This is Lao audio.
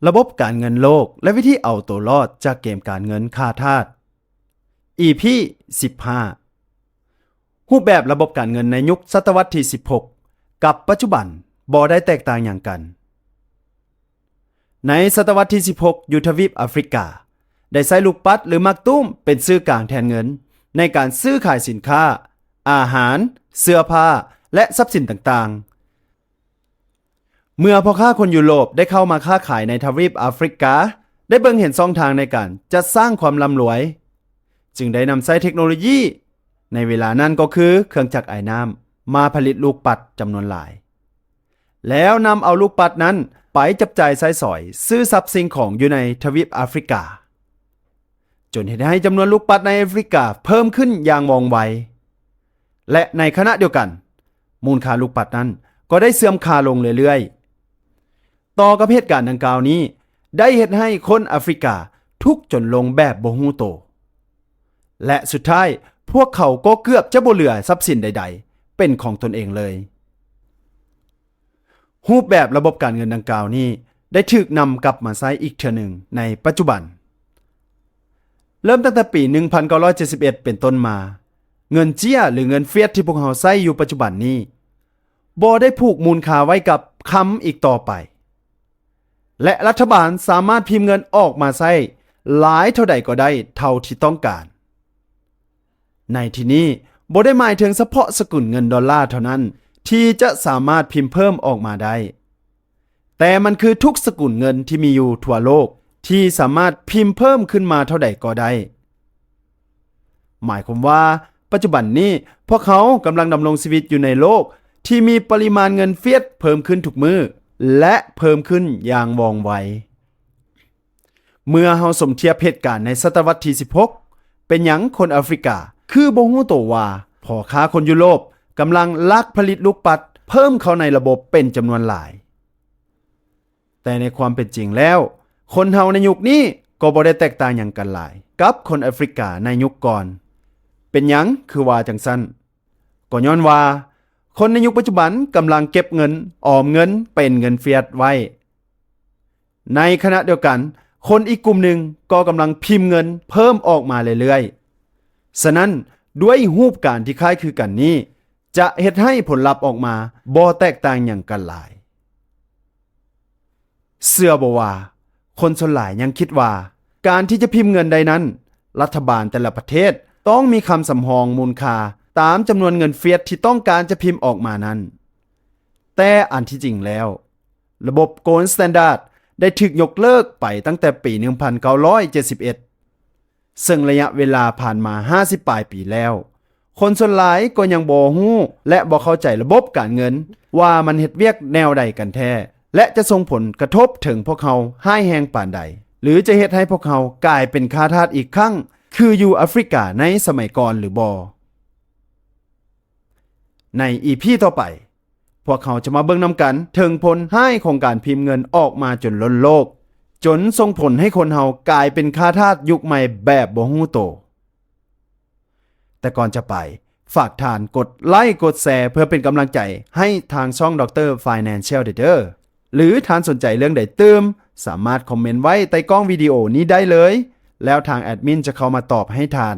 ລະບົບການເງິນໂລກ ແລະ ວິທີເອົາໂຕລອດຈາກເກມການເງິນຂ້າທາດ ອີ ພີ ສິບຫ້າ. ຮູບແບບລະບົບການເງິນໃນຍຸກສະຕະວັດທີສິບຫົກ ກັບປັດຈຸບັນບໍ່ໄດ້ແຕກຕ່າງຫຍັງກັນ. ໃນສະຕະວັດທີສິບຫົກ ຢູ່ທະວີບອາຟຣິກາ ໄດ້ໃຊ້ລູກປັດ ຫຼື ໝາກຕຸ້ມເປັນສື່ກາງແທນເງິນ ໃນການຊື້ຂາຍສິນຄ້າ, ອາຫານ, ເສື້ອຜ້າ ແລະ ຊັບສິນຕ່າງໆ. ເມື່ອພໍ່ຄ້າຄົນຢູໂຣບໄດ້ເຂົ້າມາຄ້າຂາຍໃນທະວີບອາຟຣິກາ ໄດ້ເບິ່ງເຫັນຊ່ອງທາງໃນການຈັດສ້າງຄວາມລ່ຳລວຍ ຈຶ່ງໄດ້ນຳໃຊ້ເທັກໂນໂລຢີໃນເວລານັ້ນ ກໍຄືເຄື່ອງຈັກອາຍນ້ຳ ມາຜະລິດລູກປັດຈຳນວນຫຼາຍ ແລ້ວນຳເອົາລູກປັດນັ້ນໄປຈັບຈ່າຍໃຊ້ສອຍ ຊື້ຊັບສິ່ງຂອງຢູ່ໃນທະວີບອາຟຣິກາ ຈົນເຮັດໃຫ້ຈຳນວນລູກປັດໃນອາຟຣິກາເພີ່ມຂຶ້ນຢ່າງວ່ອງໄວ ແລະ ໃນຂະນະດຽວກັນ ມູນຄ່າລູກປັດນັ້ນກໍໄດ້ເສື່ອມຄ່າລົງເລື້ອຍໆ. ຕໍ່ກັບເຫດການດັ່ງກ່າວນີ້ ໄດ້ເຮັດໃຫ້ຄົນອາຟຣິກາທຸກຈົນລົງແບບບໍ່ຮູ້ໂຕ ແລະ ສຸດທ້າຍ ພວກເຂົາກໍເກືອບຈະບໍ່ເຫຼືອຊັບສິນໃດໆເປັນຂອງຕົນເອງເລີຍ. ຮູບແບບລະບົບການເງິນດັ່ງກ່າວນີ້ ໄດ້ຖືກນຳກັບມາໃຊ້ອີກເທື່ອໜຶ່ງໃນປັດຈຸບັນ. ເລີ່ມຕັ້ງແຕ່ປີໜຶ່ງພັນເກົ້າຮ້ອຍເຈັດສິບເອັດເປັນຕົ້ນມາ, ເງິນເຈ້ຍ ຫຼື ເງິນຟຽດທີ່ພວກເຮົາໃຊ້ຢູ່ປັດຈຸບັນນີ້ ບໍ່ໄດ້ຜູກມູນຄ່າໄວ້ກັບຄຳອີກຕໍ່ໄປ ແລະ ລັດຖະບານສາມາດພິມເງິນອອກມາໃຊ້ຫຼາຍເທົ່າໃດກໍໄດ້ເທົ່າທີ່ຕ້ອງການ. ໃນທີ່ນີ້ບໍ່ໄດ້ໝາຍເຖິງສະເພາະສະກຸນເງິນດອນລາເທົ່ານັ້ນທີ່ຈະສາມາດພິມເພີ່ມອອກມາໄດ້, ແຕ່ມັນຄືທຸກສະກຸນເງິນທີ່ມີຢູ່ທົ່ວໂລກທີ່ສາມາດພິມເພີ່ມຂຶ້ນມາເທົ່າໃດກໍໄດ້. ໝາຍຄວາມວ່າ ປັດຈຸບັນນີ້ພວກເຮົາກຳລັງດຳລົງຊີວິດຢູ່ໃນໂລກທີ່ມີປະລິມານເງິນຟຽດເພີ່ມຂຶ້ນທຸກມື້ ແລະ ເພີ່ມຂຶ້ນຢ່າງວ່ອງໄວ. ເມື່ອເຮົາສົມທຽບເຫດການໃນສະຕະວັດທີສິບຫົກ ເປັນຫຍັງຄົນອາຟຣິກາຄືບໍ່ຮູ້ໂຕວ່າ ພໍ່ຄ້າຄົນຢູໂຣບກຳລັງລັກຜະລິດລູກປັດເພີ່ມເຂົ້າໃນລະບົບເປັນຈຳນວນຫຼາຍ? ແຕ່ໃນຄວາມເປັນຈິງແລ້ວ, ຄົນເຮົາໃນຍຸກນີ້ກໍບໍ່ໄດ້ແຕກຕ່າງຫຍັງກັນຫຼາຍກັບຄົນອາຟຣິກາໃນຍຸກກ່ອນ. ເປັນຫຍັງຄືວ່າຈັ່ງຊັ້ນ? ກໍຍ້ອນວ່າ ຄົນໃນຍຸກປັດຈຸບັນກຳລັງເກັບເງິນ, ອອມເງິນເປັນເງິນຟຽດໄວ້. ໃນຂະນະດຽວກັນ, ຄົນອີກກຸ່ມໜຶ່ງກໍກຳລັງພິມເງິນເພີ່ມອອກມາເລື້ອຍໆ. ສະນັ້ນ, ດ້ວຍຮູບການທີ່ຄ້າຍຄືກັນນີ້, ຈະເຮັດໃຫ້ຜົນລັບອອກມາບໍ່ແຕກຕ່າງຫຍັງກັນຫຼາຍ. ເຊື່ອບໍ່ວ່າ ຄົນສ່ວນຫຼາຍຍັງຄິດວ່າ ການທີ່ຈະພິມເງິນໄດ້ນັ້ນ, ລັດຖະບານແຕ່ລະປະເທດຕ້ອງມີຄຳສຳຮອງມູນຄ່າຕາມຈຳນວນເງິນຟຽດທີ່ຕ້ອງການຈະພິມອອກມານັ້ນ. ແຕ່ອັນທີ່ຈິງແລ້ວ, ລະບົບ Gold Standard ໄດ້ຖືກຍົກເລີກໄປຕັ້ງແຕ່ປີໜຶ່ງພັນເກົ້າຮ້ອຍເຈັດສິບເອັດ, ເຊິ່ງໄລຍະເວລາຜ່ານມາຫ້າສິບປາຍປີແລ້ວ, ຄົນສ່ວນຫຼາຍກໍຍັງບໍ່ຮູ້ ແລະ ບໍ່ເຂົ້າໃຈລະບົບການເງິນວ່າມັນເຮັດວຽກແນວໃດກັນແທ້ ແລະ ຈະສົ່ງຜົນກະທົບເຖິງພວກເຮົາຮ້າຍແຮງປານໃດ ຫຼື ຈະເຮັດໃຫ້ພວກເຮົາກາຍເປັນຂ້າທາດອີກຄັ້ງ ຄືຢູ່ອາຟຣິກາໃນສະໄໝກ່ອນຫຼືບໍ່? ໃນ ອີ ພີ ຕໍ່ໄປ, ພວກເຮົາຈະມາເບິ່ງນຳກັນເຖິງຜົນຮ້າຍຂອງການພິມເງິນອອກມາຈົນລົ້ນໂລກ, ຈົນສົ່ງຜົນໃຫ້ຄົນເຮົາກາຍເປັນຂ້າທາດຍຸກໃໝ່ແບບບໍ່ຮູ້ໂຕ. ແຕ່ກ່ອນຈະໄປ, ຝາກທ່ານກົດໄລກົດແຊເພື່ອເປັນກຳລັງໃຈໃຫ້ທາງຊ່ອງ Doctor Financial ເດີ. ຫຼື ທ່ານສົນໃຈເລື່ອງໃດຕື່ມ, ສາມາດຄອມເມັນໄວ້ໃຕ້ກ້ອງວິດີໂອນີ້ໄດ້ເລີຍ, ແລ້ວທາງແອດມິນຈະເຂົ້າມາຕອບໃຫ້ທ່ານ.